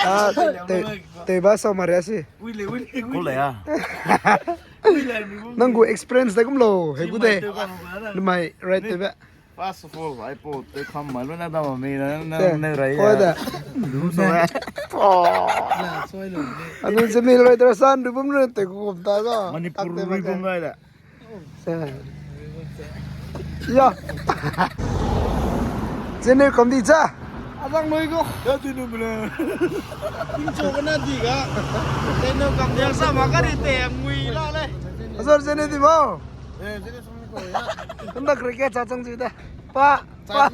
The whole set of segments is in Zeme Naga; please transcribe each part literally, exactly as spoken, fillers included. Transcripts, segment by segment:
Ah, te, te ba sa maria si. Kule ya. Nang gu experience da kum lo, he gu de. Mai te ba. Namai right te ba. First of all, I po te kam ma lu na da ma me na na Te, ne rai ko ya. Da. Lu so ya. Oh. Anu se mil rai dra san du bum ne te gu ta da. Manipur tak te ru ba bum te. Rai da. Ya. Zene kam di cha. Azang noi go. Ya tu nu bule. Incho kana di ga. Te no kam dia sa ma ka ri te ngui la le. Azar zene di ba. Eh, zene song ko ya. Kunda cricket cha chang ji da. Pa, pa,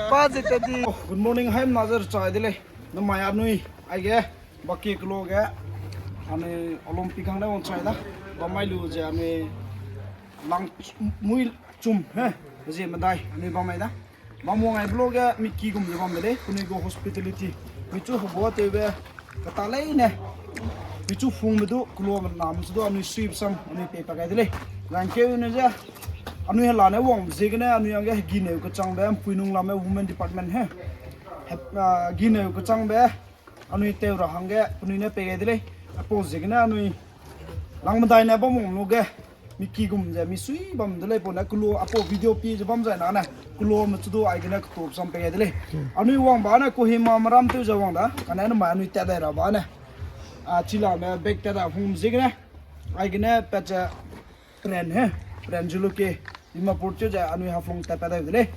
pa zite di. Oh, good morning, hai na zar chai de le. Namai anui, aige, baki kelo ge, anui Olympic hang le wang chai da. Bamai lu ze anui lang mui chum, he, ze medai, anui bamai da. Bam wang ai blo ge, mi ki gum ze bam de le, penui gu hospitality. Mi chu hebo tewbe, kata leine. Mi chu phung me du, kelo me nam chu du, anui sui sam, anui pe pa gai de le. Lang keu ne ze, anui hela ne wang ziegene, anui angge gineu kechangbe, mpui nung lame women department he. Hep, ah, gineu kechangbe, anui tew ra hangge, penui ne pei gai de lei. Aipau ziegene anui lang medai ne bam wang lu ge, mi ki gum ze, mi sui bam de lei, pau ne kelo, aipau video pi ze bam zai na ne, kelo me chu du aigene ketup sam pei gai de lei. Anui wang ba ne, Kohima meram tew ze wang da, kane namai anui tat dai ra ba ne. A, chila me bag tat da hum ziegene, aigene pat ze Pren he, pren Zuluke, Dimapur chu ze anui Haflong tat pa dai de lei.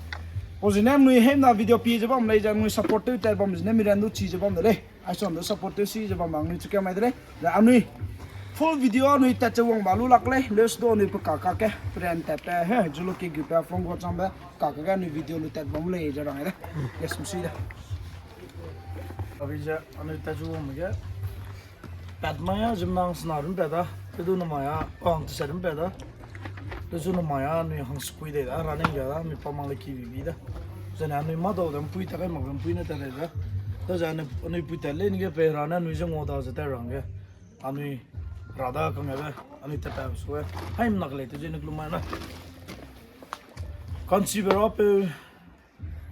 Pau zene anui hemna video pi ze bam lei ze anui support tew tat bam zene mi ran du chi ze bam de lei. Aison du support tew si ze bam anui chu ke mai de lei. Ze anui full video anui tat ze wang ba lu lak lei. Leus du anui pe ka ka ke, pren tat pa he, Zuluke gu pa Haflong gu changbe, ka ka ke anui video lu tat bam lei ze rang de. Yes, msi de. Abi ze anui tat zu wang me ge. Pat mai a, zimnang sena rum pat da, te du namai a, pang te se rum pat da. Te zu namai a, nui hang sukui de da, running ge da, mi pa mang le ki bi bi da. Zene anui ma dau de mpui ta kai mak mpui ne ta le da. Te ze anui, anui pui ta le ni ge pe ra ne anui ze ngo da ze ta rang ge. Anui ra da kang ge, anui ta pa su e. Hai mna ke le te ze ne klumai na. Kan si be ra pe.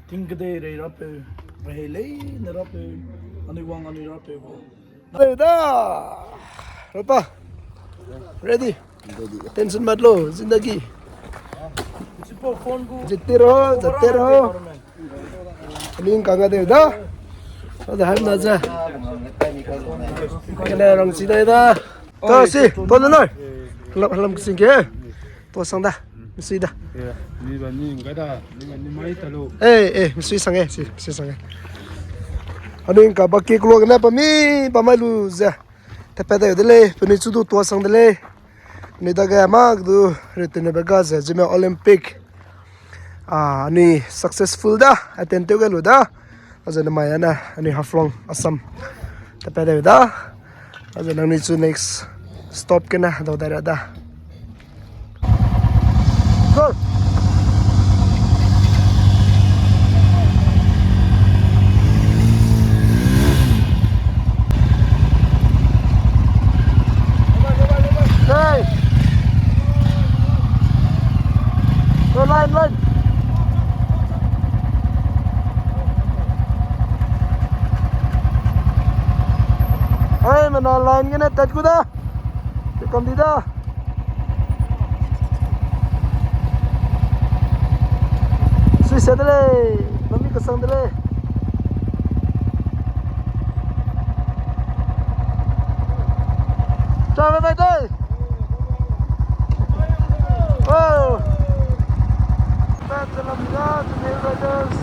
Ting kedei rei rapeu, rehei leine rapeu, anui wang anui rapeu gu. Rei da! Rapa! Ready? Ready. Tension mat lo, zindagi. Zipau phone gu. Jete ro, jete ro. Ning kang a de da. Ada hai na za. Kena rang si dai da. To si, to na noi. Lam, lam sing ke. To sang da. Misui da. Eh, mi ba ni ngai da, mi ba ni mai ta lo. Eh, eh, misui sang eh, si, misui sang eh. Anui ka ba ki klo gene pa mi, pa mai lu ze. Te pa de de lei, penui chu du to sang de lei. Anui dage ma du, re tene be ga ze, zime Olympic. Ah, anui successful da, attend tew ge lu da. Aze ne mai ane, anui Haflong, Assam. Te pa de da. Aze nangnui chu next stop kena dau dai ra da. Go! Hey! Go line, line! Hai, mena line gene tat ku da. Te kam di da. Sui se de lei. Mami kasang de lei. Chame mai dai. Oh! That's a lovely lot of new riders.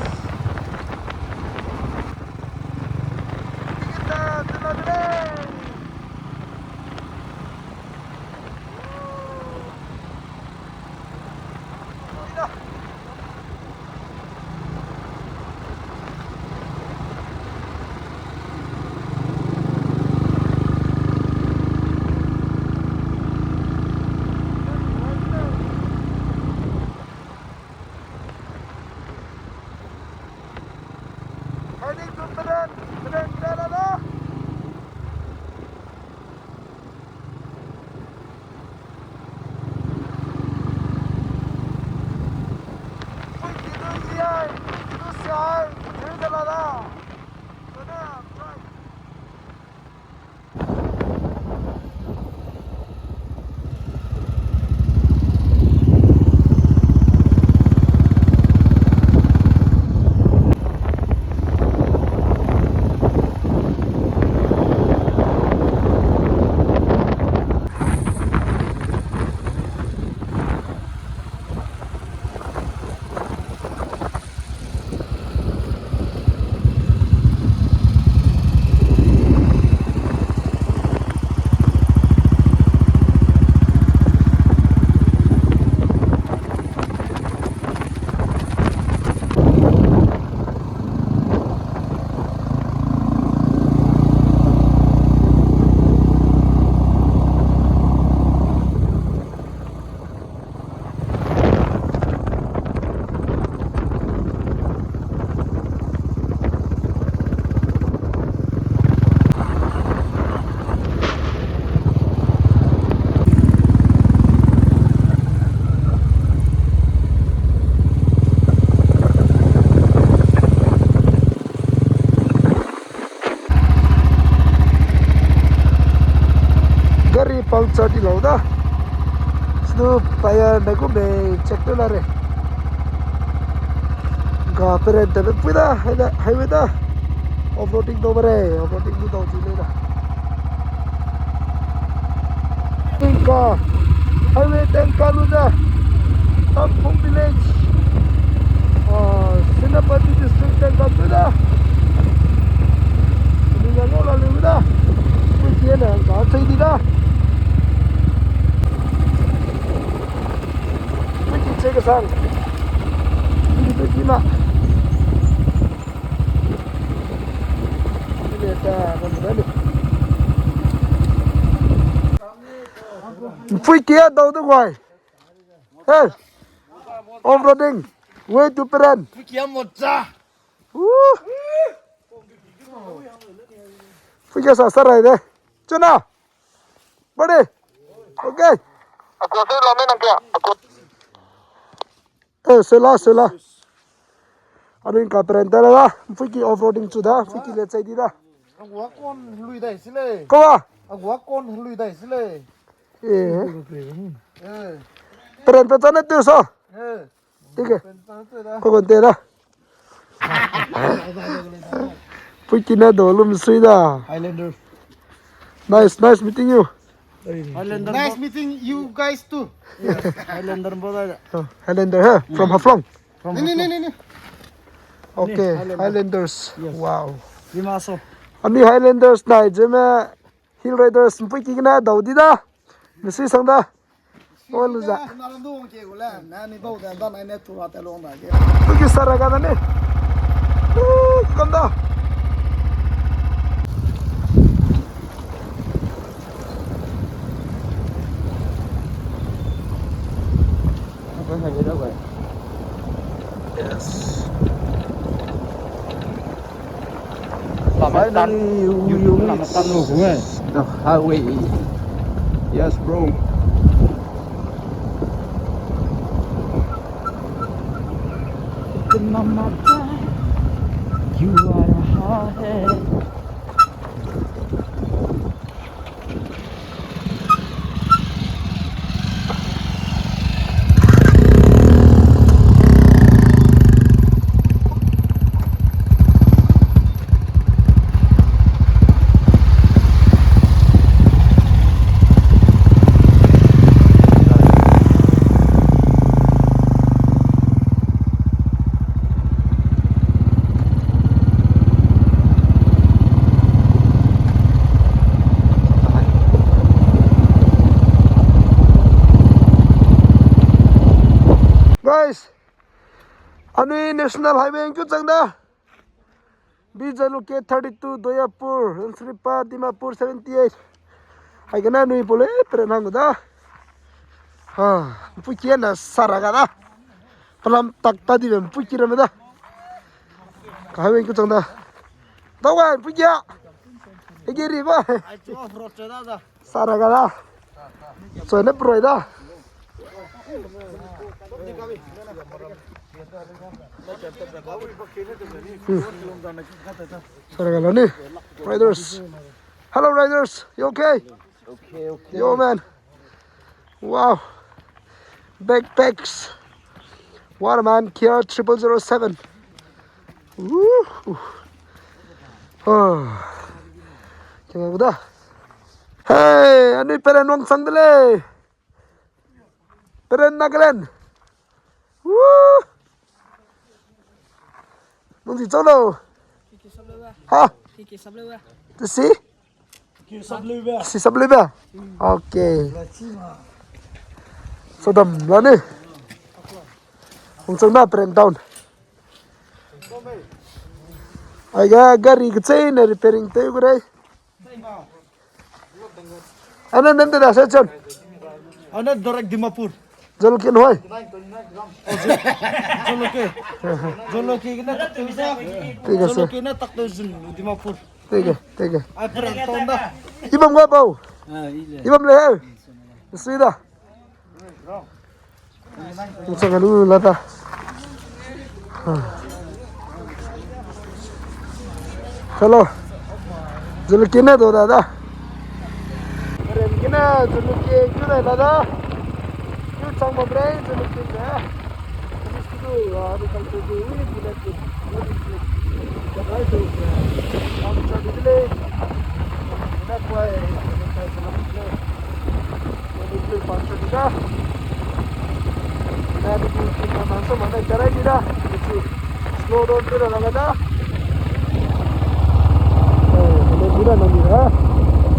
Puncture di lau da. Snu tyre ne gu mei check te la re. Ga peren te be pui da, hai da, highway da. Off-roading dau ba re, off-roading du dau chi le da. Tingka, highway tengka lu da. Tamphung village. Ah, Senapati district tengka lu da. Ni ya ngau la lu da. Pui ki ne ga chei di da. Pui ki chei ka sang. Pui ki ma. Pui ki a dau de guai. Hey. Off-roading. Way to Peren. Pui ki a mo cha. Woo. Pui ki a sa sa rai de. Chuna. Bade. Okay. Aku se la me nang kya. Aku. Eh, sela, sela. Anui ka peren ta la. Pui ki off-roading chu da. Pui ki le chai di da. Agua kon lui dai sile. Kawa. Agua kon lui dai sile. Eh. Eh. Peren pe chane tu so. Eh. Tige. Ko kon te da. Pui ki ne do lum sui da. Highlander. Nice, nice meeting you. Highlander. Nice meeting you guys too. Yes, Highlander bo da. Oh, Highlander, huh? From Haflong. From Haflong. Okay, Highlander. Highlanders. Yes. Wow. Dima so. Ami Highlanders nai zeme Hill Riders pui ki gene dau di da. Misi sang da. Ol za. Na lu ke gule, na ni bau da da na ne tura te long da ke. Pui ki sara ga da ne. Uh, kam da. Yes. Finally, we reach the highway. Yes, bro. इतना मजा क्यों आ रहा है? Guys, anui National Highway ngku chang da. B J L K thirty-two, Doyapur, Yangsripa, Dimapur seventy-eight. Hai gana nui pole peren hang da. Ha, pui ki na sara ga da. Pelam tak ta di bem pui ki ram da. Ka highway ngku chang da. Dau ga pui ki a. Ege ri ba. Ai chu off-road da da. Sara ga da. Soi ne proi da. Hmm. Sara ga la ni. Riders. Hello, riders. You okay? Okay, okay. Yo, man. Wow. Backpacks. Waterman Kia triple zero seven. Woo. Oh. Kena guda. Hey, anui peren wangchang de lei. Peren Nagaland. Woo. Nung di chau lo. Ha? Tesi? Si sub leu ba? Okay. So dam la ni. Wangchang na peren town. Ai ga gari kechei ne repairing teu gu rei. Ana nan de da se chon. Ana direct Dimapur. Jolo ke hoi. Jolo ke. Jolo ke na tak teu sa. Tiga se. Jolo ke na tak teu zin Dimapur. Tiga, tiga. Ai peren town da. Ibam ga bau. Ah, ile. Ibam le he. Sui da. Nsa ga lu la ta. Hello. Jolo ke na do da da. Zulukie, ku dai la da. Ku chang bam rei, Zulukie ze. This is to do, uh, the country do we do that to, what is it? The right to, uh, culture delay. That's why, uh, the culture delay. What is it, culture delay? Na di ku ki na man so man na charai di da. Slow down pe da la da. Eh, le di da na di da.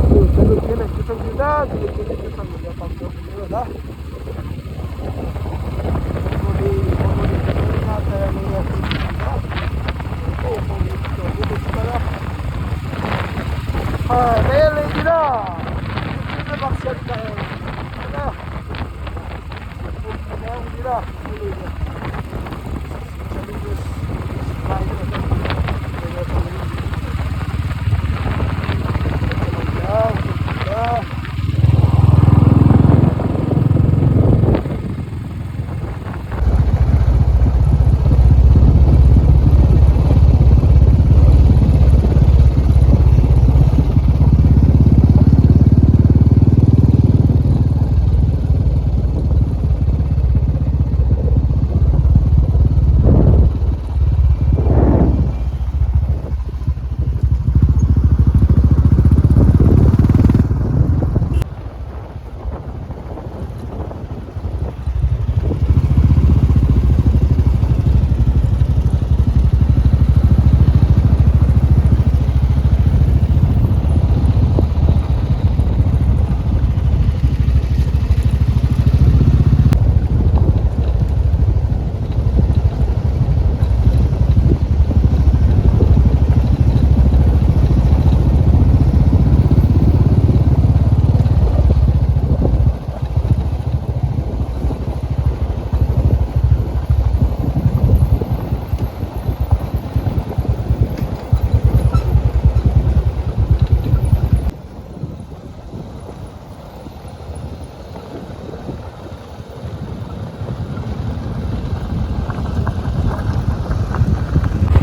Lu, lu ke na ki so di da, ki ki ki so di da, pa so di da.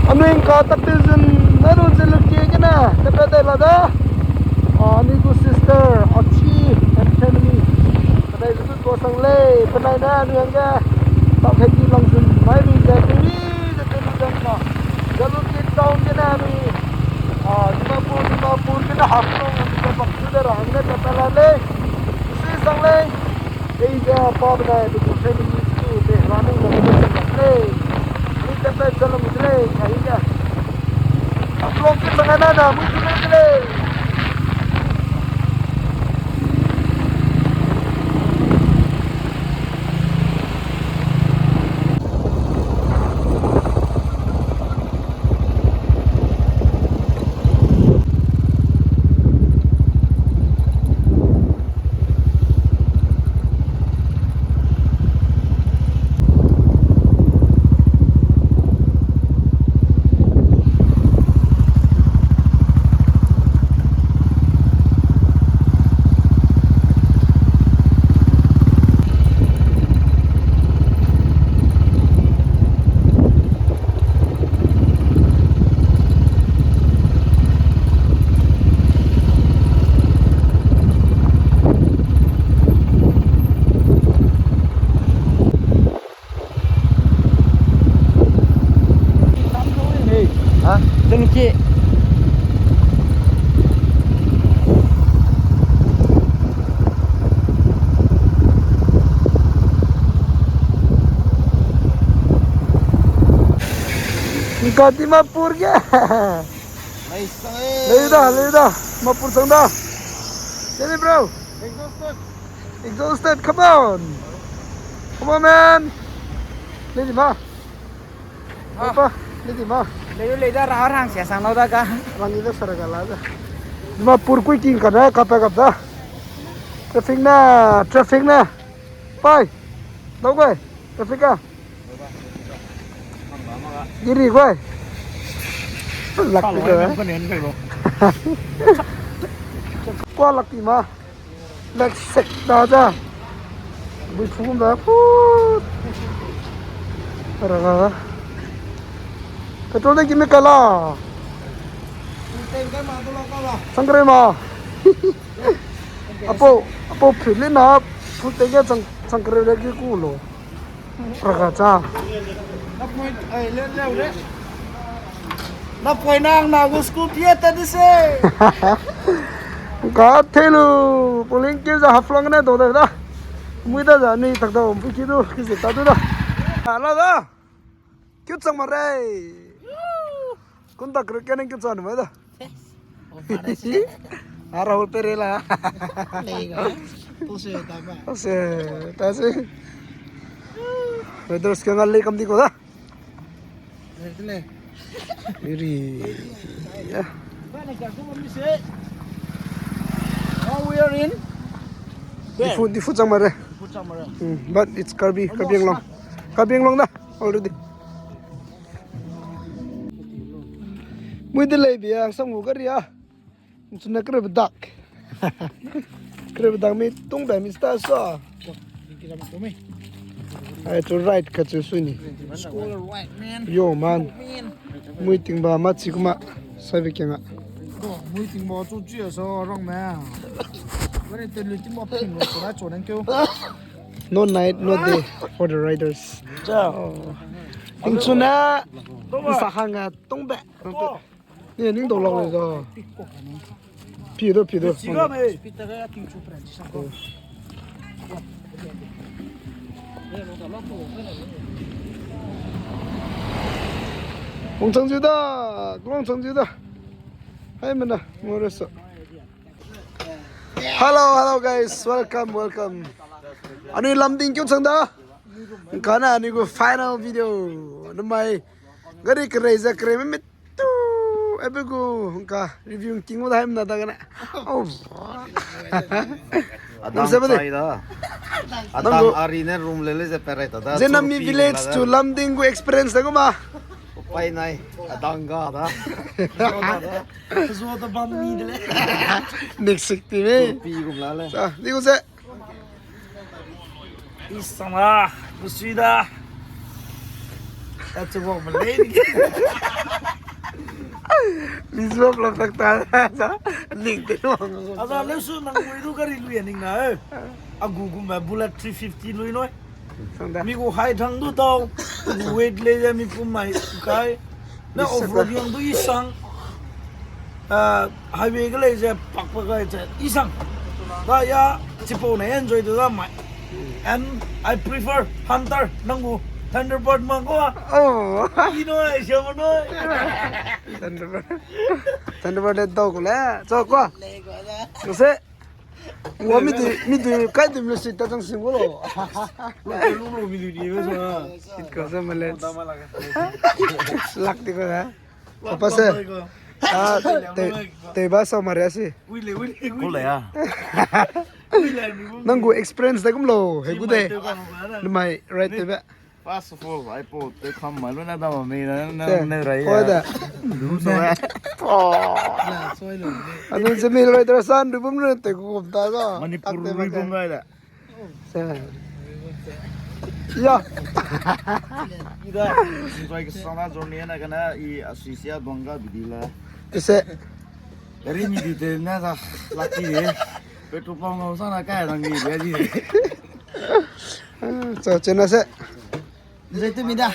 Anui ngka tak te zun, na du ze lukie gene, tepe dai la da. Ah, anui gu sister, Achi and family. Kadai zun du tua sang lei, penai ne anui hangge. Tak hegi lang zun, mai mi ze, teri ze, teri ze na. Ze lukie town gene anui. Ah, Dimapur, Dimapur gene Haflong, ze bak zu de ra, hangge tepe la lei. Sui sang lei. Ei ze pa benai pe gu family zu te running na de lei. Ni te pe chalom de lei, kai ge. Vlog ke sanga na na mu de lei. Ha? Zeng ki. Ngka Dimapur ge. Nice. Lei da, lei da. Dimapur sang da. Lei, bro. Exhausted. Exhausted, come on. Come on, man. Lei di ma. Ah. Apa, lei di ma. Lei, lei da, ra, ra, sia sang lau da ka. Rang ni da sara ka la da. Dimapur kui king ka da, ka pa ka da. Traffic na, traffic na. Pai. Lau gai. Traffic ka. Giri gai. Lak di da. Kua lak di ma. Lak sek da da. Bui phum da. Put. Ra ga. Petrol de ki me kala. Sangre ma. Apo, apo phili na, pu te ge chang, chang kere le ki ku lo. Raga cha. Na point, ai, le, le, le. Na point na, na gu school pie ta di se. Ka thelu, puling ke za Haflong ne do da da. Mui da za ni tak da, um, ki du, ki ze ta du da. Ala da. Kiu chang ma rei. Kun tak ru kening kiu chang ma da. Ara hol pere la. Leiga. Tose ta ba. Tose, tase. Weather ska ngal le kam di ko da. Lei, lei. Iri. Yeah. Now we are in Diphu, Diphu chang ma rei. Diphu chang ma rei. Mm, but it's Karbi, Karbi Anglong. Karbi Anglong da, already. Mui de lei bia, sang gu gari a. Chuna kere bedak. Kere bedak mi tung da mi sta sa. Ai, to right ka chu sui ni. Right, man. Yo, man. Mui ting ba ma chi kuma. Sai be kenga. Mui ting ba chu chi sa rong me. Wari te lu ting ba ping lo, so ra cho nang keu. No night, no day for the riders. Ja. Oh. Tingchuna. Sa hanga tung be. Ni ning dau lak le da. Pi do, pi do. Wangchang jiu da, wangchang jiu da. Hai mena, ngore so. Hello, hello guys, welcome, welcome. Anui Lumding kiu chang da. Kana anui gu final video. Namai gari kerei ze kerei me Tu, ebe gu hungka review king mo da hem na da gana. Oh. Adang chai da. Adang ari ne room le le ze perai ta da. Zenami village to Lumding gu experience da guma. Pai nai. Adang ga da. Zo da bam ni de le. Next week ti me. Pi gum la le. Sa, ni gu se. Isang da, kusui da. Achu wang me lei ni. Ni zuak la tak ta, sa, ning te wang. Aza leu su nang mui du gari lui ning na, eh. Agu gu me bullet three fifty lui noi. Sang da. Mi gu height hang du tau, weight le ya mi pum mai kai. Na off-road yang du isang. Ah, highway ge lei ze pak pak gai ze isang. Da ya, chipau ne enjoy du da mai. And I prefer Hunter, nang gu Thunderbird mang ko. Oh. I noi, siamo noi. Thunderbird. Thunderbird le dau ko le. Cho ko. Lei ko da. Ko se. Wa mi du, mi du kai du mi si ta chang sim ko lo. Lu lu mi du ni me so. It ko se male. Lak di ko da. Papa se. Ah, te, te ba sa mare si. Ui le, ui le, ui le. Ko le ya. Ui le, mi gu. Nang gu experience da gum lo, he gu de. Mai, right te ba. First of all, I po te kam ma lu na da ma me na, na, na rai ya. Ko da. Du so ya. Oh. Na, so lo. Anu se mi lo da san du bum lu te gu ta ga. Manipur lui bum rai da. Sa. Ya. Ida, enjoy ke sana journey na kana i asisia donga bidila. Ise. Eri mi di te na da laki de. Petrol pump ngau sana kai dang ni de di. Sa, chena se. Enjoy te mi da.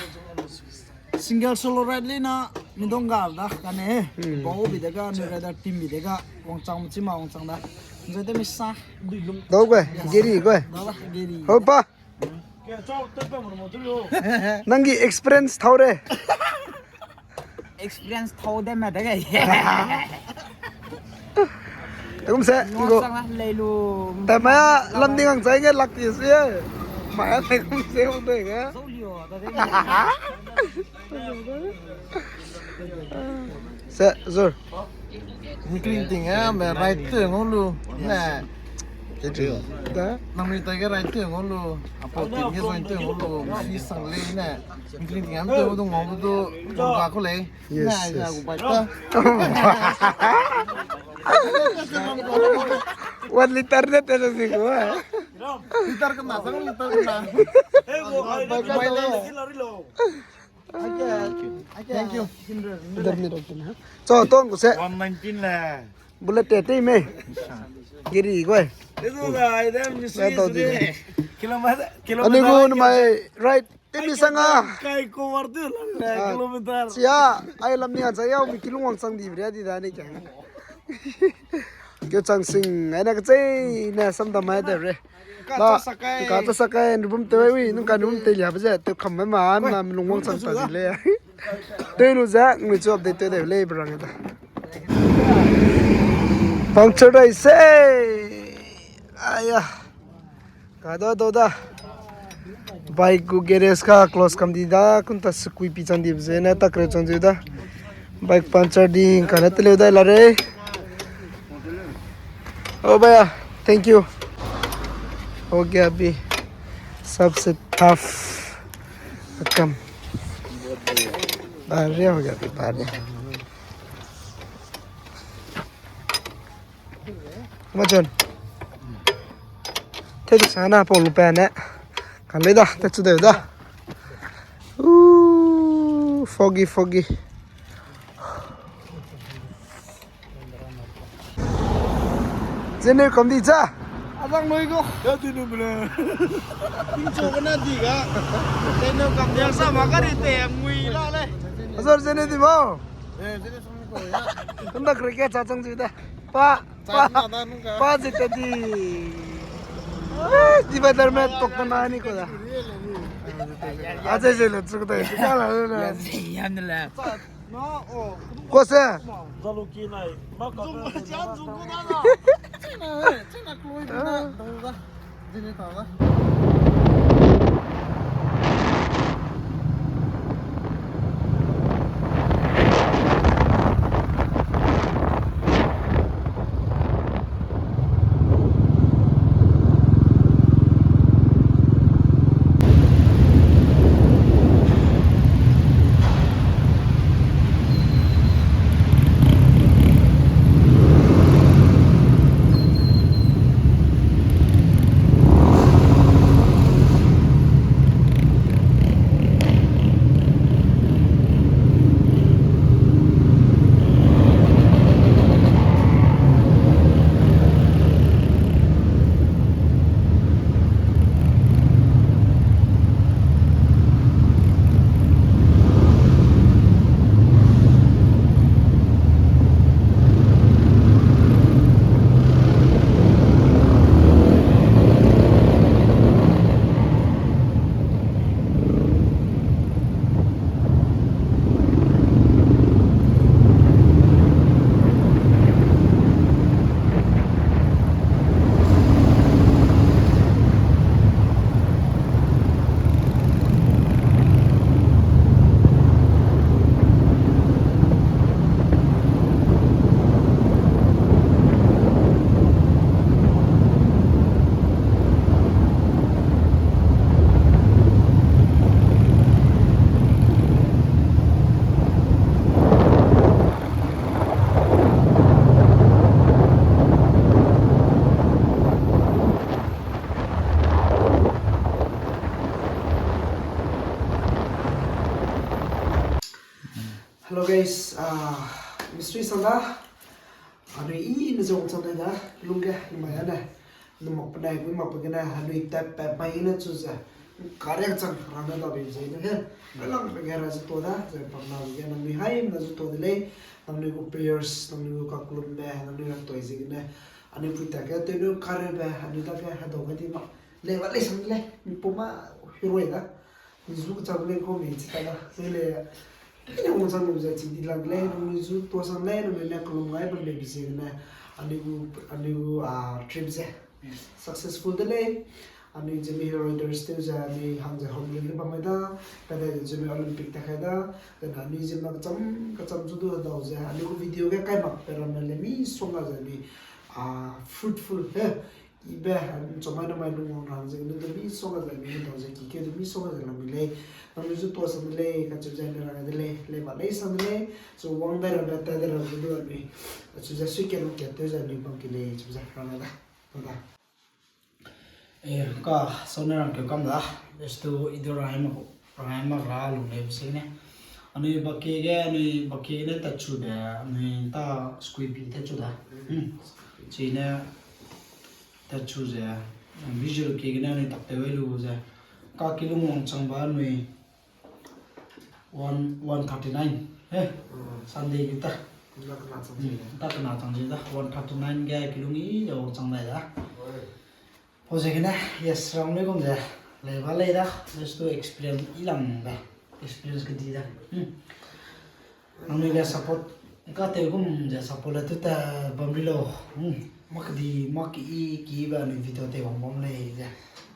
Single solo ride le na, mi dong ga da, kane. Hmm. Bau bi de ga, mi rider team bi de ga, wangchang mi chima wangchang da. Nzai te mi sa. Dau gue, geri gue. Da da, geri. Hopa. Nang gi experience thau re. Experience thau de me de gai. Te kum se, ngo. Sang la lei lu. Te ma Lumding ang chai nge lak ti se. Ma ya te kum se ong de nge. Zau liu, da de. Se, zur. Ngkling ting e, me right te ngau lu. Ne. Te tu. Da. Nang mi tai ge right te ngau lu. Apo ting ge join te ngau lu. Si sang lei ne. Ngkling ting e, te ngau du ngau du. Jong ga ko lei. Yes, yes. One liter ne te sing ko, eh. Liter kena, sang liter kena. Thank you. Liter ni dok na. So, tong ko se. One nineteen le. Bullet te te me. Giri goi. Ito da, ai da, mi si Ito di. Kilometer, kilometer. Ani gu numai ride te mi sanga. Kai ko war de la, kilometer. Sia, ai lam ni a cha yau mi kilung wang chang di bria di da ni kya. Kyo chang sing, ai na ka chei na sam da mai de re. Ka ta sakai, nrubum te wi, nung ka nrubum te lia be ze, te kam ma ma, ma lung wang chang ta di le. Te lu ze, ngui chu update te de le brang da. Puncture dai se. Aya. Ka do do da. Bike gu garage ka close kam di da, kun ta sukui pi chang di ze na ta kre chang di da. Bike puncture di ka na te le da la re. Oh भैया, thank you. हो गया अभी सबसे tough काम. बाहर हो गया अभी, बाहर. Machun. Te du sana pau lu pa ne. Kan le da, te chu de da. Ooh, foggy, foggy. Zene kam di cha. Azang noi go. Ya di nu bele. Ting cho na di ga. Zene kam di sa ma ka ri te ngui la le. Azor zene di ba. Eh, zene song ni ko ya. Kanda kre ke cha chang ji da. Pa, pa, pa zita di. Divider me tok na ni ko da. Aje je lo chu ko da. Yam de la. Ko se. Zalo ki nai. Ma ka. Zung ko ja zung ko da na. China, china kloi na. Hello guys, uh, Mister Sanda, anui i ne zong chang da, lungge, numai ane, numak penai, numak pegene, anui tap pap mai ne chu ze, kariak chang rang da bi ze ne he, kalang pege ra zu to da, ze pam na ge nangnui hai na zu to de lei, nangnui gu prayers, nangnui gu kaklumbe, nangnui ra toi ze ne, anui pui ta ke tenu karebe, anui ta ke hadau ga di ma, le wa le sang le, mi puma hero da. Zu kecham le ko mi chi ta la. Se le. Ine wang sang lu ze chi di lang le, nang zu to sang le, nang ne kelum ngai bam le bi se ne. Anui gu, anui gu, ah, trip ze successful de lei. Anui Zeme Hill Riders te ze anui hang ze home le bam mai da. Ka de Zeme Olympic ta kai da. Then anui ze mak cham, kacham zu du dau ze. Anui gu video ge kai mak pe ram le mi song la ze anui, ah, fruitful he. Ibe, chomai namai lung wang rang ze, ne de mi song ga ze mi dau ze, ki ke de mi song ga ze la mi lei. Nang mi zu to sa mi lei, ka chu ze mi rang de lei, lei ba lei sa mi lei. So wang de ra be ta de ra be du mi. Chu ze sui ke lu ke te ze mi bam ki lei, chu ze rang da. Da. Eh, ka so ne rang ke kam da. Just to idu rai ma, rai ma ra lu lei se ne. Anui baki ge, anui baki ne ta chu de, anui ta Squid tat chu da. Hmm. Chine tat chu ze, visual ke gene anui tak tew lu ze. Ka kilung wangchang ba anui one, one thirty nine. Eh, Sunday ge ta. Ta kena chang ze da. One thirty nine ge kilung i ze wangchang dai da. Pau ziegene, yes, rang lei gum ze, lei ba lei da, just to experience i lang da, experience kedi da. Hmm. Nangnui le support, ka tew gum ze support le tu ta bam ri lau. Hmm. Mak di, mak i ki ba anui video tew bam bam lei ze.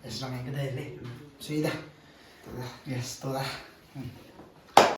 Yes, rang kedai lei. Sui da. Yes, to da. Hmm.